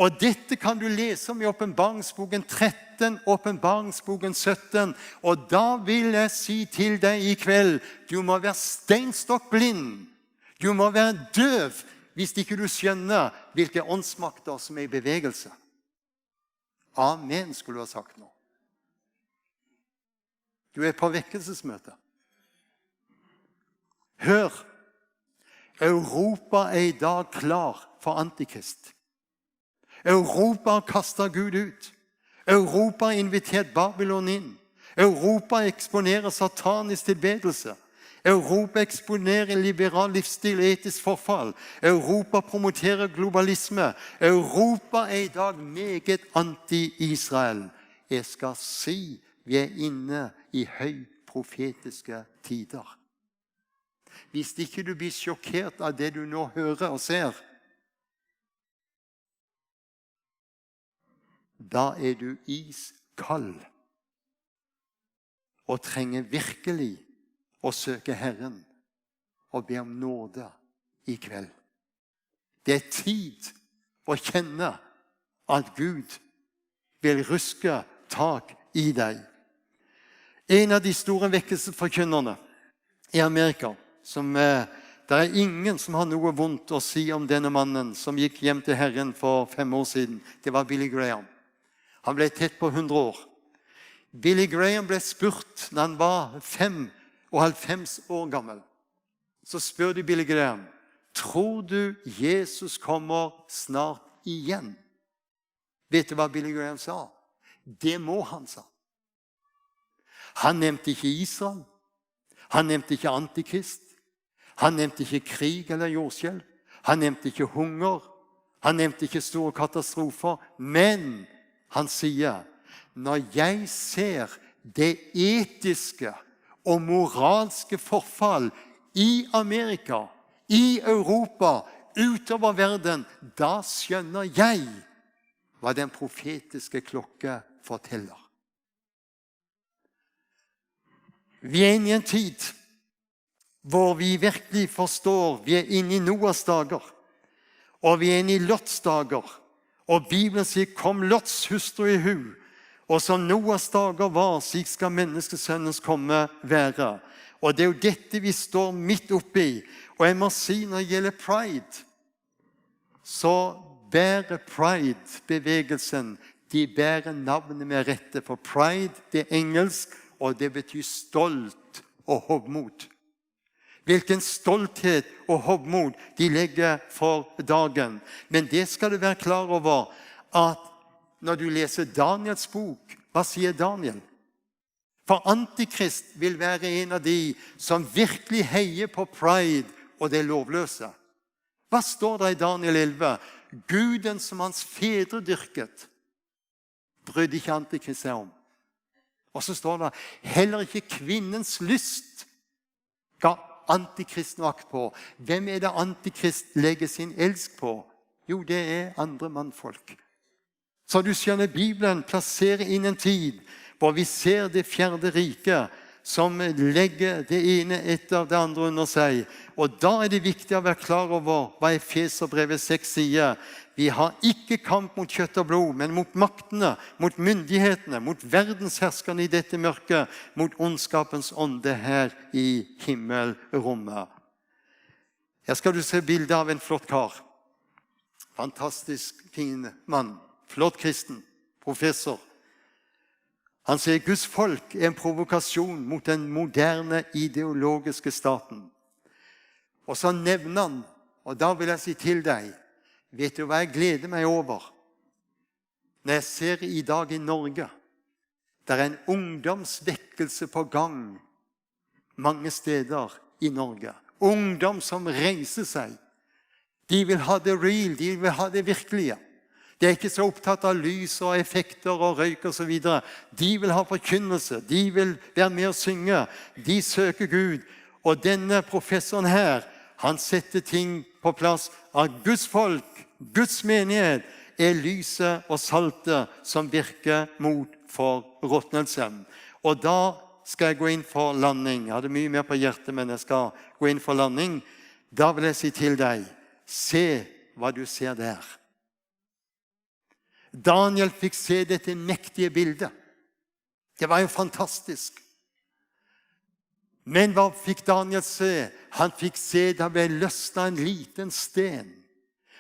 Og dette kan du lese om i Åpenbaringsboken tretten, Åpenbaringsboken sytten. Og da vil jeg si til deg i kveld: du må være steinstokk blind. Du må være døv hvis ikke du skjønner hvilke åndsmakter som er i bevegelse. Amen, skulle du ha sagt nå. Du er på vekkelsesmøte. Hør, Europa er i dag klar for antikrist. Europa har kastet Gud ut. Europa har invitert Babylon inn. Europa eksponerer satanisk tilbedelse. Europa eksponerer liberal livsstil og etisk forfall. Europa promoterer globalisme. Europa er i dag meget anti-Israel. Jeg skal si vi er inne i høy profetiske tider. Hvis ikke du blir sjokkert av det du nå hører og ser, da er du iskald og trenger virkelig å søke Herren og be om nåde i kveld. Det er tid å kjenne at Gud vil ruske tak i deg. En av de store vekkelsesforkynnerne i Amerika, som, eh, det er ingen som har noe vondt å si om denne mannen som gikk hjem til Herren for fem år siden. Det var Billy Graham. Han ble tett på hundre år. Billy Graham ble spurt når han var femoghalvfems år gammel. Så spør de Billy Graham: «Tror du Jesus kommer snart igjen?» Vet du hva Billy Graham sa? «Det må han», sa han. Han nevnte ikke Israel. Han nevnte ikke antikrist. Han nevnte ikke krig eller jordskjelv. Han nevnte ikke hunger. Han nevnte ikke store katastrofer. Men han sier: «Når jeg ser det etiske og moralske forfall i Amerika, i Europa, utover verden, da skjønner jeg hva den profetiske klokke forteller.» Vi er inne i en tid hvor vi virkelig forstår, vi er inne i Noas dager, og vi er inne i Lots dager, Og Bibelen sier: «Kom Lots hustru i hu, og som Noas dager var, slik skal Menneskesønnens komme være.» Og det er jo dette vi står midt oppi. Og jeg må si, når det gjelder pride, så bærer pride-bevegelsen, de bærer navnet med rette, for pride, det er engelsk, og det betyr stolt og hovmod. Hvilken stolthet og hovmod de legger for dagen. Men det skal du være klar over, at når du leser Daniels bok, hva sier Daniel? For antikrist vil være en av de som virkelig heier på pride og det lovløse. Hva står det i Daniel elleve? «Guden som hans fedre dyrket, brydde ikke antikrist seg om.» Og så står det: «Heller ikke kvinnens lyst ga antikrist noe akt på.» Hvem er det antikrist legger sin elsk på? Jo, det er andre mannfolk. Så du skjønner, Bibelen plasserer inn en tid hvor vi ser det fjerde riket som legger det ene etter det andre under seg. Og da er det viktig å være klar over hva Efeserbrevet seks sier: «Vi har ikke kamp mot kjøtt og blod, men mot maktene, mot myndighetene, mot verdensherskerne i dette mørket, mot ondskapens ånde her i himmelrommet.» Her skal du se bilde av en flott kar. Fantastisk fin mann. Flott kristen. Professor. Han sier: «Guds folk er en provokasjon mot den moderne ideologiske staten.» Og så nevner han, og da vil jeg si til deg, vet du hva jeg gleder meg over? Når jeg ser i dag i Norge, der er en ungdomsvekkelse på gang mange steder i Norge. Ungdom som reiser seg. De vil ha det real, de vil ha det virkelige. De er ikke så opptatt av lys og effekter og røyk og så videre. De vil ha forkynnelse, de vil være med og synge. De søker Gud. Og denne professoren her, han setter ting på plass, at Guds folk, Guds menighet, er lyset og saltet som virker mot forråtnelse. Og da skal jeg gå inn for landing. Jeg hadde mye mer på hjertet, men jeg skal gå inn for landing. Da vil jeg si til deg: Se hva du ser der. Daniel fikk se dette mektige bildet. Det var jo fantastisk. Men hva fikk Daniel se? Han fikk se det ble løsnet en liten sten.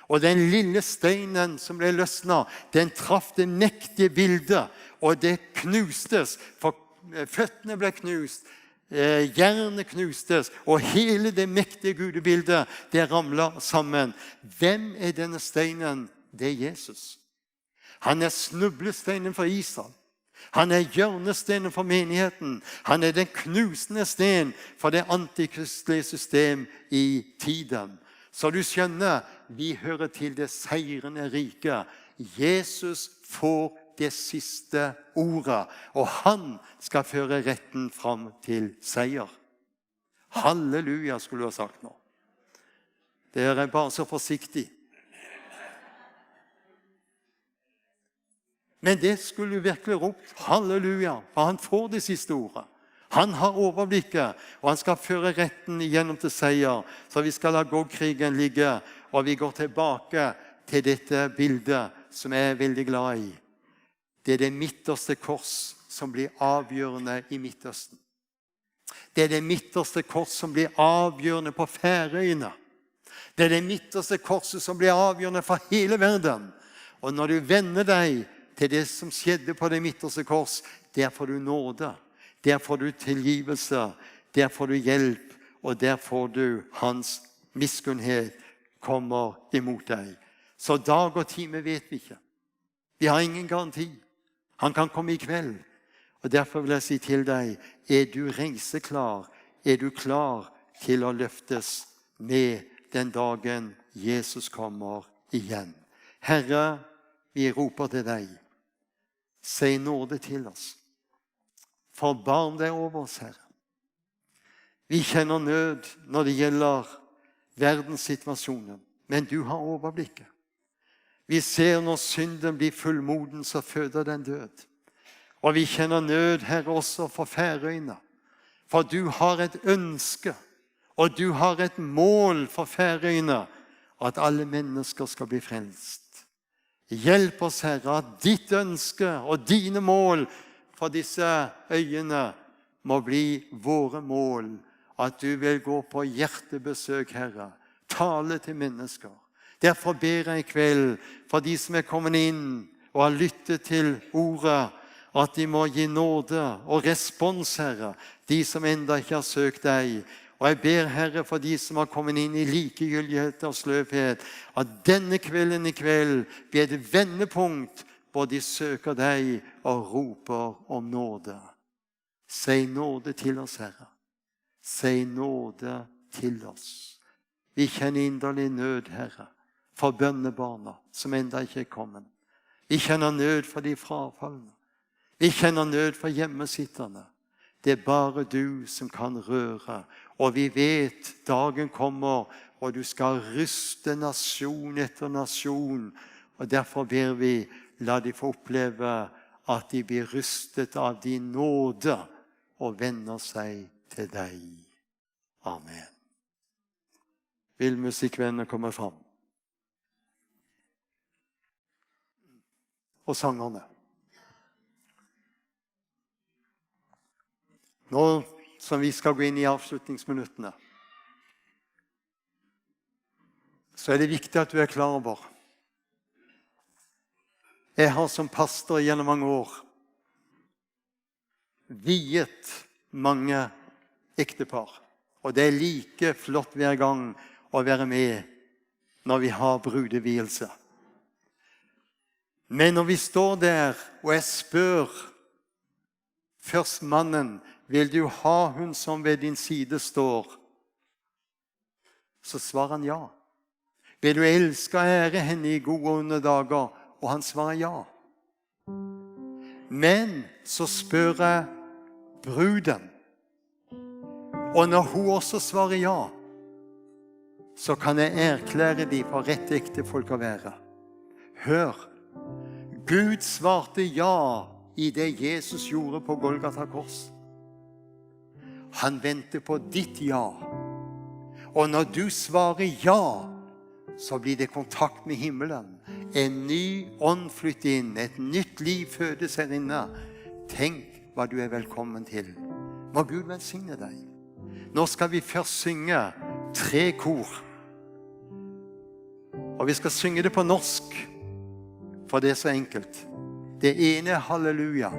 Og den lille steinen som ble løsnet, den traff det mektige bildet, og det knustes, for eh, føttene ble knust, eh, jernet knustes, og hele det mektige gudebildet, det ramlet sammen. Hvem er denne steinen? Det er Jesus. Han er snublesteinen for Israel. Han er hjørnesteinen for menigheten. Han er den knusende sten for det antikristelige system i tiden. Så du skjønner, vi hører til det seirende riket. Jesus får det siste ordet, og han skal føre retten fram til seier. Halleluja, skulle du ha sagt nå. Det er bare så forsiktig. Men det skulle du virkelig ropt halleluja, for han får det siste ordet. Han har overblikket, og han skal føre retten igjennom til seier. Så vi skal la gokrigen ligge, og vi går tilbake til dette bildet som jeg er veldig glad i. Det er det midterste kors som blir avgjørende i Midtøsten. Det er det midterste kors som blir avgjørende på Færøyene. Det er det midterste korset som blir avgjørende for hele verden. Og når du vender deg til det som skjedde på det midterste kors, der får du nåde, der får du tilgivelse, der får du hjelp, og der får du hans miskunnhet kommer imot deg. Så dag og time vet vi ikke. Vi har ingen garanti. Han kan komme i kveld. Og derfor vil jeg si til deg, er du reiseklar? Er du klar til å løftes med den dagen Jesus kommer igjen? Herre, vi roper til deg. Se nåde til oss. Forbarm deg over oss, Herre. Vi kjenner nød når det gjelder verdenssituasjonen, men du har overblikket. Vi ser når synden blir fullmoden, så føder den død. Og vi kjenner nød, Herre, også for Færøyene. For du har et ønske, og du har et mål for Færøyene, at alle mennesker skal bli frelst. Hjelp oss, Herre, at ditt ønske og dine mål for disse øyene må bli våre mål. At du vil gå på hjertebesøk, Herre. Tale til mennesker. Derfor ber jeg i kveld for de som er kommet inn og har lyttet til ordet, at de må gi nåde og respons, Herre, de som enda ikke har søkt deg. Og jeg ber, Herre, for de som har kommet inn i likegyldighet og sløvhet, at denne kvelden i kveld blir et vendepunkt hvor de søker deg og roper om nåde. Si nåde til oss, Herre. Si nåde til oss. Vi kjenner inderlig nød, Herre, for bønnebarna som enda ikke er kommet. Vi kjenner nød for de frafalne. Vi kjenner nød for hjemmesitterne. Det er bare du som kan røre. Og vi vet dagen kommer, og du skal ryste nasjon etter nasjon. Og derfor ber vi, la de få oppleve at de blir rystet av din nåde og vender seg til deg. Amen. Vil musikkvennene komme fram? Og sangerne. Nå som vi skal gå inn i avslutningsminuttene, så er det viktig at du er klar over, jeg har som pastor gjennom mange år viet mange ektepar, og det er like flott hver gang å være med når vi har brudevielse. Men når vi står der, og jeg spør først mannen: «Vil du ha hun som ved din side står?» Så svarer han ja. «Vil du elske og ære henne i gode og onde dager?» Og han svarer ja. Men så spør jeg bruden, og når hun også svarer ja, så kan jeg erklære de for rette ektefolk å være. Hør, Gud svarte ja i det Jesus gjorde på Golgata kors. Han venter på ditt ja. Og når du svarer ja, så blir det kontakt med himmelen. En ny ånd flytter inn, et nytt liv fødes her inne. Tenk hva du er velkommen til. Må Gud velsigne deg. Nå skal vi først synge tre kor. Og vi skal synge det på norsk, for det er så enkelt. Det ene er halleluja.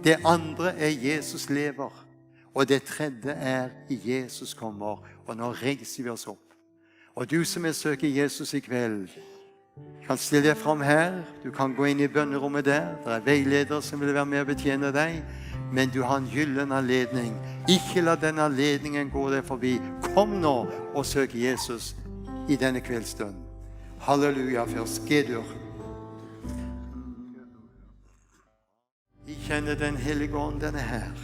Det andre er Jesus lever. Og det tredje er Jesus kommer. Og nå reiser vi oss opp. Og du som vil søke Jesus i kveld, kan stille deg fram her. Du kan gå inn i bønnerommet der. Det er veiledere som vil være med og betjene deg. Men du har en gyllen anledning. Ikke la denne anledningen gå deg forbi. Kom nå og søk Jesus i denne kveldsstund. Halleluja, først G-dur. Vi kjenner Den Hellige Ånd, den er her.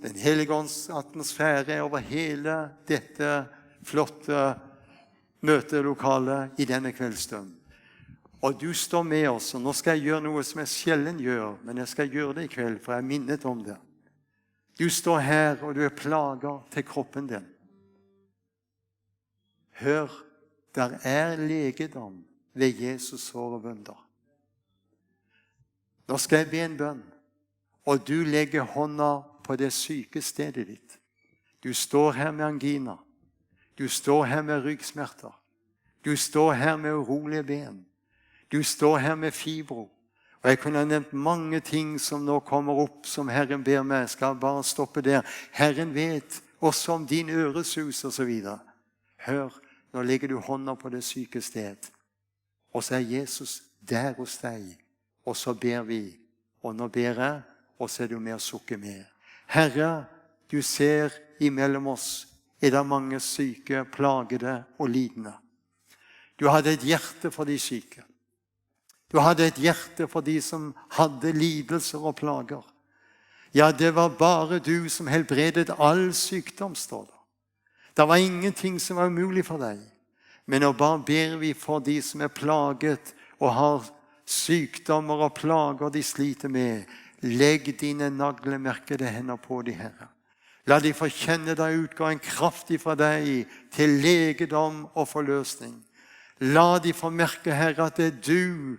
Den Hellige Ånds atmosfære er over hele dette flotte møtelokalet i denne kveldsstund. Og du står med oss, og nå skal jeg gjøre noe som jeg sjelden gjør, men jeg skal gjøre det i kveld, for jeg er minnet om det. Du står her, og du er plaget til kroppen din. Hør, der er legedom ved Jesus sår og vunder. Nå skal jeg be en bønn, og du legger hånda på det syke stedet ditt. Du står her med angina. Du står her med ryggsmerter. Du står her med urolige ben. Du står her med fibro. Og jeg kunne ha nevnt mange ting som nå kommer opp, som Herren ber meg. Jeg skal bare stoppe der. Herren vet også om din øresus og så videre. Hør, nå legger du hånda på det syke sted. Og så er Jesus der hos deg. Og så ber vi. Og nå ber jeg, og så er du med og sukker med. Herre, du ser imellom oss, er det mange syke, plagede og lidende. Du hadde et hjerte for de syke. Du hadde et hjerte for de som hadde lidelser og plager. Ja, det var bare du som helbredet all sykdom, står det. Det var ingenting som var umulig for deg. Men nå bare ber vi for de som er plaget og har sykdommer og plager de sliter med. Legg dine naglemerkede hender på de, Herre. La de få kjenne deg, utgå en kraft ifra deg til legedom og forløsning. La de få merke, Herre, at det er du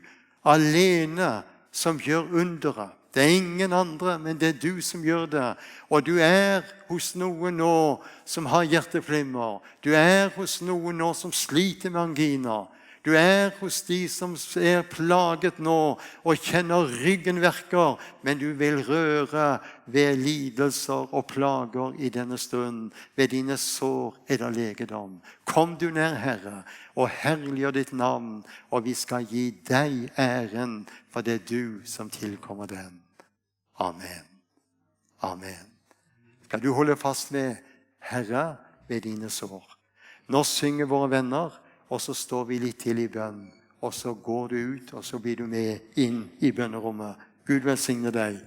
alene som gjør undera. Det er ingen andre, men det er du som gjør det. Og du er hos noen nå som har hjerteflimmer. Du er hos noen nå som sliter med angina. Du er hos de som er plaget nå og kjenner ryggen verker, men du vil røre ved lidelser og plager i denne stund. Ved dine sår er det legedom. Kom du nær, Herre, og herliggjør ditt navn, og vi skal gi deg æren, for det er du som tilkommer den. Amen. Amen. Skal du holde fast ved Herre ved dine sår. Nå synger våre venner, og så står vi litt til i bønn. Og så går du ut, og så blir du med inn i bønnerommet. Gud velsigne deg.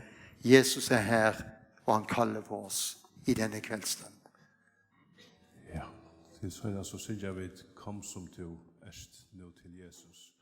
Jesus er her, og han kaller på oss i denne kveldsstund. Ja, til søndag så synger vi: Kom som du ert, nå til Jesus.